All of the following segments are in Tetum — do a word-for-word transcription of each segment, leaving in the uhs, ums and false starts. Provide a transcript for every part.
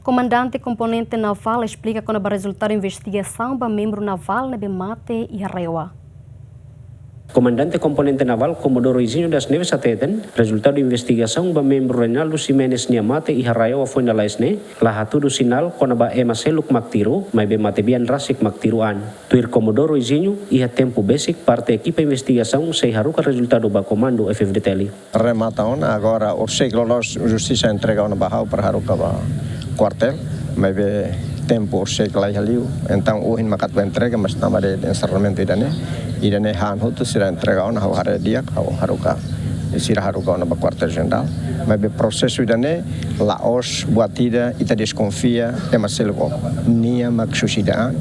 Komandante Komponente Navál esplika kona-ba rezultadu investigasaun ba membru navál ne'ebé mate iha RAEOA. Komandante Komponente Navál Comodoro Izinho das Neves hateten, rezultadu investigasaun ba membru Reinaldo Ximenes nia mate iha RAEOA foin lalais ne'e la hatudu sinál kona-ba ema seluk mak tiru, maibé matebian rasik mak tiru an. Tuir Comodoro Izinho, iha tempu besik parte ekipa investigasaun sei haruka rezultadu ba komandu F-FDTL. Remata ona, agora horisehik loloos justisa entrega ona ba ha'u para haruka ba kuartél, maibé tempu horisehik la iha liu, entaun ohin mak atu entrega, mas tanba de ensarramentu ida-ne'e, ida-ne'e han hotu sira entrega ona, ha'u haree di'ak, ha'u haruka, sira haruka ona ba kuartél jenerál, maibé prosesu ida-ne'e la'ós buat ida ita deskonfia ema seluk, nia mak suisida an,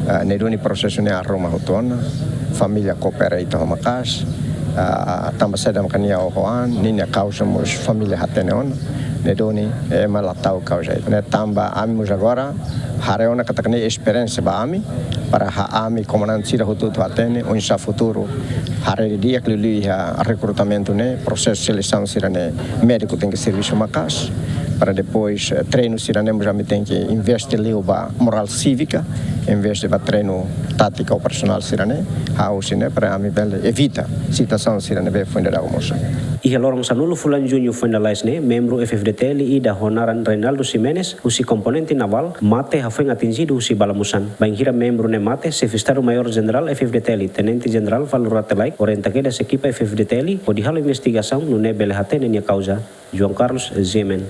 ah, ne'e duni prosesu ne'e arruma hotu ona, família koopera ita ho maka'as, ah, tanba saida maka nia oho an, ninia kauza mós família hatene ona, ne'e duni ema la tau kauza ida. Ne'e tanba ami mós agora haree ona katak ne'e esperiénsia ba ami, para ha-, ami komandante sira hotu-hotu hatene, oinsá futuru haree di'ak liuliu iha rekrutamentu ne'e, prosesu selesaun sira-ne'e, médiku tenke servisu maka'as, para depois, eh, treinu sira-ne'e mós ami tenke investe liu ba morál sívika, em vez de ba treinu tátika operasionál sira-ne'e, ha'u husi ne'e para ami bele evita situasaun sira ne'ebé foin dadaun mosu. Iha loron sanulu fulan Juñu foin lalais ne'e, membru F-FDTL ida ho naran Reinaldo Ximenes, husi komponente navál, mate hafoin atinjidu husi bala musan. Bainhira membru ne'e mate, Xefe Estadu Maiór Jenerál F-FDTL, Tenente Jenerál Falur Rate Laek, orienta kedas ekipa F-FDTL hodi halo investigasaun nune'e bele hatene nia kauza. João Carlos, G M N.